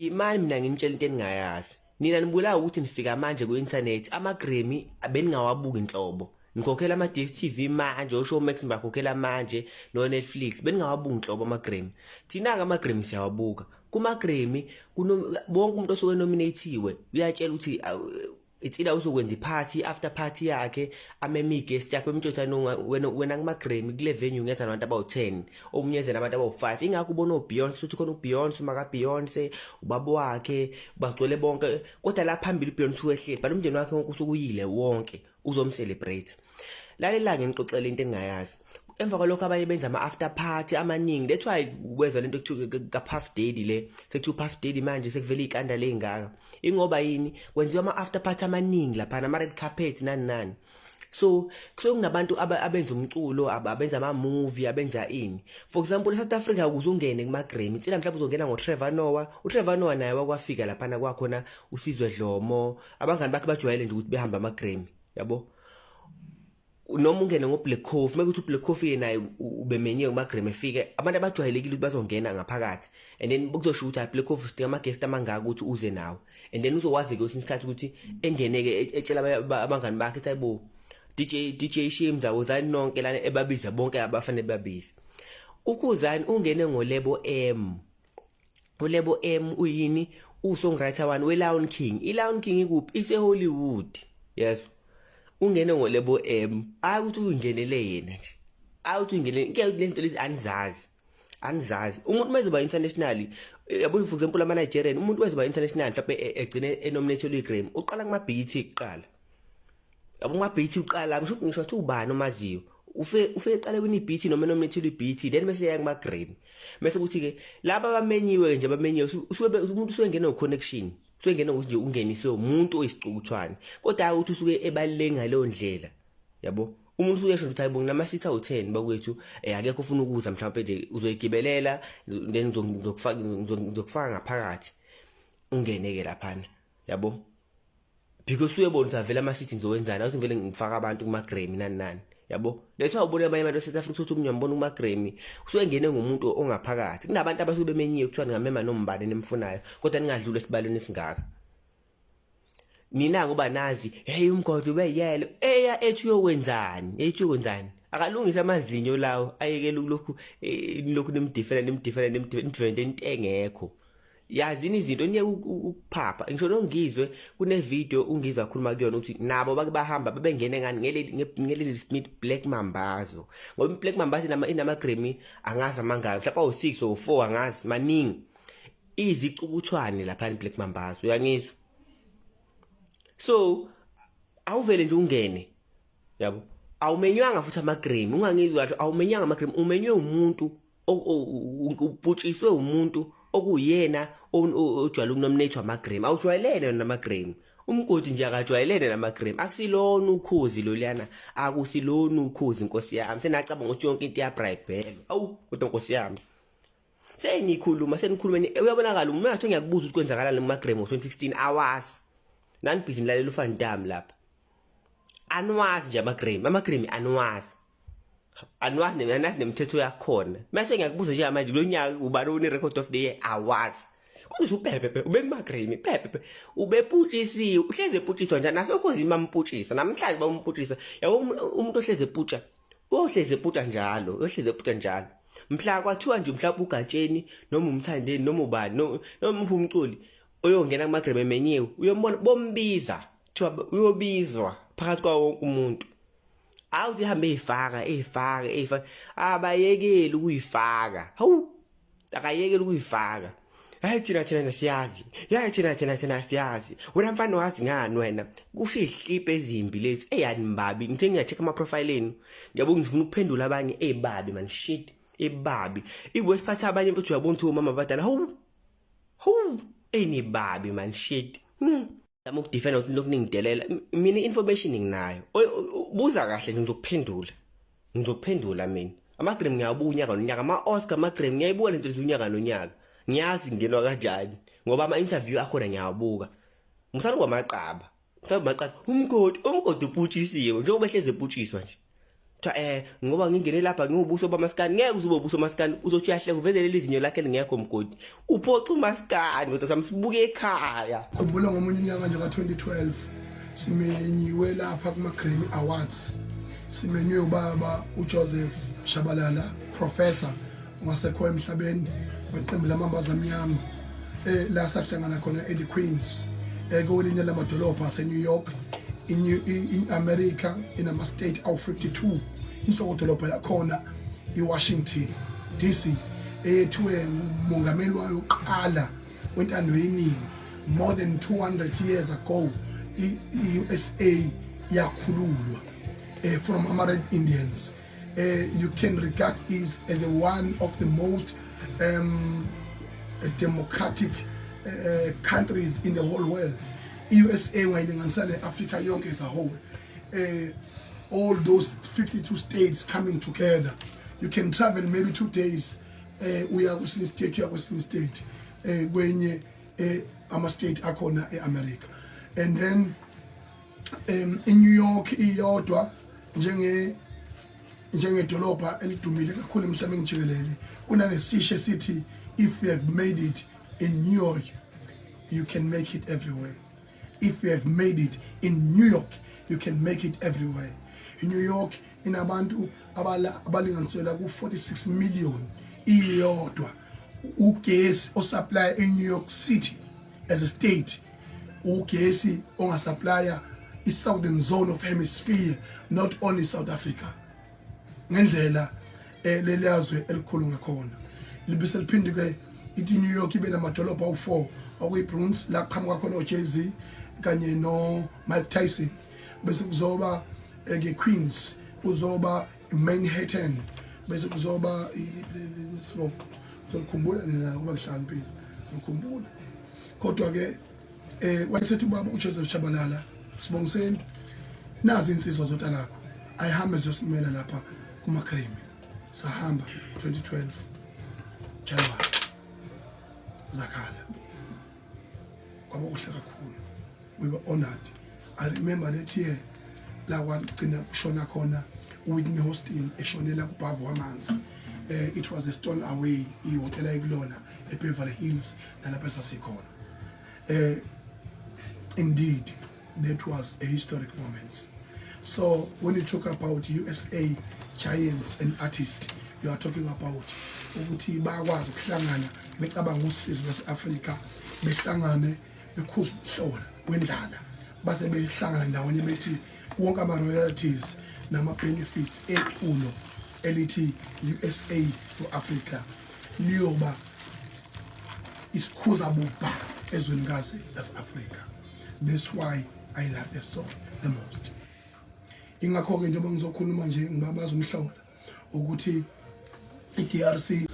Imani mina nginitshela into eningayazi. Nina nibulawa ukuthi nifika manje ku-internet, ama-Grammy abeningawabuki nhlobo. Nikhokhela ama-DStv manje, oShowmax nibakhokhela manje, no-Netflix, beningawabuki nhlobo ama-Grammy. Thina-ke ama-Grammy siyawabuka. Kuma-Grammy wonke umuntu osuke enominathiwe uyatshela ukuthi it's either uzokwenza i-party after party yakhe ameme i-guest yakhe bemtshela ukuthi wena wena kuma-Grammy kule venue ngeza nabantu abawu-10 omunye eze nabantu abawu-5 ingakho ubona uBeyonce uthi khona uBeyonce maka Beyonce ubaba wakhe bagcwele bonke kodwa la phambili uBeyonce uwehleli bhala umndeni wakhe wonke usukuyile wonke uzomcelebrate. Lalela ngixoxele into engingayazi. Emva kwalokho abanye benza ama-after party amaningi, that's why wezwa lento ekuthiwa ka-Puff Daddy le, sekuthiwa uPuff Daddy manje sekuvele iy'kanda ley'ngaka. Ingoba yini? Kwenziwa ama-after party amaningi laphana, ama-red carpet nani nani. So kusuke kunabantu abenza umculo, abenza ama-movie, abenza ini. For example, eSouth Africa ukuze ungene kuma-Grammy, tsela mhlawumbe uzongena ngo-Trevor Noah. UTrevor Noah naye wakwafika laphana kwakhona uSizwe Dlomo, abangani bakhe bajwayele nje ukuthi behambe ama-Grammy, yabo. Noma ungene ngo-Black Coffee, mekuthi uBlack Coffee naye ubemenyiwe kuma-Grammy efike, abantu abajwayelekile ukuthi bazongena ngaphakathi and then kuzosho ukuthi hayi, Black Coffee sidinga ama-guest amangaka ukuthi uze nawe, and then uzokwazi-ke kwesinye isikhathi ukuthi engene-ke etshela abangani bakhe ethi hayibo DJ DJ Shimza wozani nonke lana, ebabiza bonke abafanele babize. Ukhuzani ungene ngoLebo M. uLebo M uyini? Usongwriter one we-Lion King. I-Lion King ikuphi? Ise-Hollywood. Yes, ungene ngoLebo M, hayi ukuthi uyingenele yena nje, hayi ukuthi uyingenele ngeke. Le nto lezi anizazi, anizazi. Umuntu mayezoba international, yabo, for example ama-Nigerian, umuntu mayezoba international mhlawumbe egcine enominated i-Grammy, uqala kuma-BET kuqala, yabo. Kuma-BET uqala, ngisho ukuthi ubani omaziyo ufe eqale win i-BET noma enominated i-BET, then bese eya kuma-Grammy. Bese kuthi-ke laba abamenyiwe nje abamenyiwe, usuke umuntu usuke engena ngo-connection, usuke engena ngokuthi nje ungeniswe umuntu oyisicukuthwane, kodwa hayi ukuthi usuke ebaluleke ngaleyo ndlela, yabo. Umuntu usuke esho ukuthi hayibo, nginama-seat awu-10 bakwethu, akekho ufuna ukuza, mhlawumbe nje uzoyigibelela, then ngizokufaka ngaphakathi ungene-ke laphana, yabo, because uyebona ukuthi avele ama-seat ngizowenzani, awuthi ngivele ngifaka abantu kuma-Grammy nani nani, yabo. Letha ubona abanye abantu e-South Africa ukuthi omunye uyambona kuma-Grammy usuke engene ngumuntu ongaphakathi. Kunabantu abasuke bemenyiwe, kuthiwa ningamema noma ubani nimfunayo kodwa ningadluli esibalweni esingaka. Nina ngoba nazi, hey, umgodi ubeyele eya ethi uyokwenzani, ethi uyokwenzani, akalungise amazinyo lawo, ayekele ukulokhu lokhu nimdifela nimdifela nimdifela into engekho. Yazini izinto, niyeke ukuphapha. Ngisho nongizwe kune video ungizwe akhuluma kuyona ukuthi nabo bake bahamba babengene ngani ngeleli Smith Black Mambazo, ngoba Black Mambazo inama Grammy angazi amangaki, mhlawumbe awu6 or 4, angazi, maningi, izicukuthwane lapha Black Mambazo, uyangizwa? So awuvele nje ungene, yabo, awumenywanga futhi ama-Grammy, ungangizwa kahle, awumenywanga ama-Grammy, umenywe umuntu, uputshiswe umuntu okuyena ojwayele ukunominate ama-Grammy. Awujwayelene nama-Grammy, umgodi nje akajwayelene nama-Grammy, akusilona ukhozi loluyana, akusilona ukhozi, nkosi yami. Senacabanga ukuthi yonke into iyabribelwa. Awu kodwa nkosi yami, senikhuluma senikhuluma, uyabonakala uma ngathi ngiyakubuza ukuthi kwenzakalani kuma-Grammy ngo-2016, awazi nani, busy nilalela uFantam lapha, aniwazi nje ama-Grammy, ama-Grammy aniwazi, aniwazi, anazi nemithetho yakhona. Mase ngiyakubuza njengamanje, kulo nyaka ubani one-record of the year? Awazi, kodwa usupepepe ube kuma-Grammy, pepepe ubeputshisiwe, uhlezi eputshiswa njani nasokhozini, bamputshisa namhlanje, bamputshisa, yabo. Umuntu ohlezi eputsha uyohlezi eputsha njalo, uyohlezi eputsha njalo. Mhla kwathiwa nje mhlawumbe uGatsheni noma uMthandeni noma ubani noma uphi umculi oyongena kuma-Grammy emenyiwe, uyombona bombiza, kuthiwa uyobizwa phakathi kwawo wonke umuntu. Awuthi ihambe eyifaka eyifaka eyifaka, abayekeli ukuyifaka, hawu, akayekeli ukuyifaka. Hayi, thina siyazi, yayi, thina siyazi. Wena mfana wazi ngani wena? Kusho izihliphe ezimbi lezi eyani babi. Ngithe ngiya-check ama-profile enu, ngiyabona ngifuna ukuphendula abanye ebabi man, shit, ebabi i-worst part. Abanye mfethu uyabona ukuthi omama abadala, hawu hawu, enibabi man, shit. Zama ukudefenda ukuthi lokhu ningidelela mina, i-information nginayo. Buza kahle nje, ngizokuphendula, ngizokuphendula mina. Ama-Grammy ngiyabuka unyaka nonyaka, ama-Oscar, ama-Grammy ngiyayibuka lento lezi unyaka nonyaka, ngiyazi ngingenwa kanjani ngoba ama-interview akhona ngiyawabuka. Musana kwamaqaba, mhlawumbe maqaba umgodi, umgodi uputshisiwe njengoba ehlezi eputshiswa nje. Kuthiwa ngoba ngingene lapha ngiwubuso bamaskani, ngeke uze ube ubuso bamaskani, uzothi uyahleka uvezele lizinyo lakhe elingekho mgodi. Uphoxa umaskani kodwa samsibuka ekhaya. Khumbula ngomunye unyaka nje ka-2012 simenyiwe lapha kuma-Grammy Awards, simenywe ubaba uJoseph Shabalala, professor ongasekho emhlabeni weqembu lamambaza amnyama, la sahlangana khona eThe Queens, kwelinye lamadolobha ase-New York. In America inama-state awu-52, inhlokodolobha yakhona iWashington DC, eyethiwe ngumongameli wayo oqala wentando yeningi more than 200 years ago. I-USA yakhululwa from ama-Red Indians. You can regard it as one of the most democratic countries in the whole world. I-USA ungayilinganisa ne-Africa yonke as a whole, all those 52 states coming together, you can travel maybe 2 days, uya kwesinye state, uya kwesinye state, kwenye ama-state akhona e-America. And then in New York iyodwa njengedolobha elidumile kakhulu emhlabeni jikelele, kunanesisho esithi, "If you have made it in New York, you can make it everywhere." If you have made it in New York, you can make it everywhere. In New York inabantu abalinganiselwa ku-46 million iyodwa. Ugesi osupply eNew York City as a state, ugesi ongasupplya i-southern zone of hemisphere, not only South Africa, ngendlela leliyazwe elikhulu ngakhona. Libese liphinde ke ithi New York ibe namadolobha awu4, okuyi-Bronx, la qhamuka khona oJay-Z kanye no Mike Tyson, bese kuzoba ke Queens, kuzoba Manhattan, bese kuzoba ngizokhumbula nina ngoba ngihlakaniphile, ngikhumbula. Kodwa ke wayesethi ubaba uJoseph Shabalala, "Sibongiseni, nazi insizwa zotalakho, ayihambe ziyosimela lapha kuma Grammy." Sahamba 2012 January, zakhala, kwaba kuhle kakhulu. We were honored. I remember that year la kwagcina kushona khona uWhitney Houston, eshonela kubhavu wamanzi. It was a stone away ihotela ekulona eBeverly Hills nalapho esasikhona. Indeed that was a historic moment. So when you talk about USA giants and artists, you are talking about ukuthi bayakwazi ukuhlangana becabanga usizo lwase-Afrika, behlangane bekhuza umhlola wendlala, base behlangana ndawonye bethi wonke ama-royalties nama-benefits eculo elithi USA for Africa liyoba isikhuza bubha ezwenikazi lase-Afrika. That's why I love the song the most. Ingakho-ke njengoba ngizokhuluma nje ngibabaza umhlola ukuthi i-DRC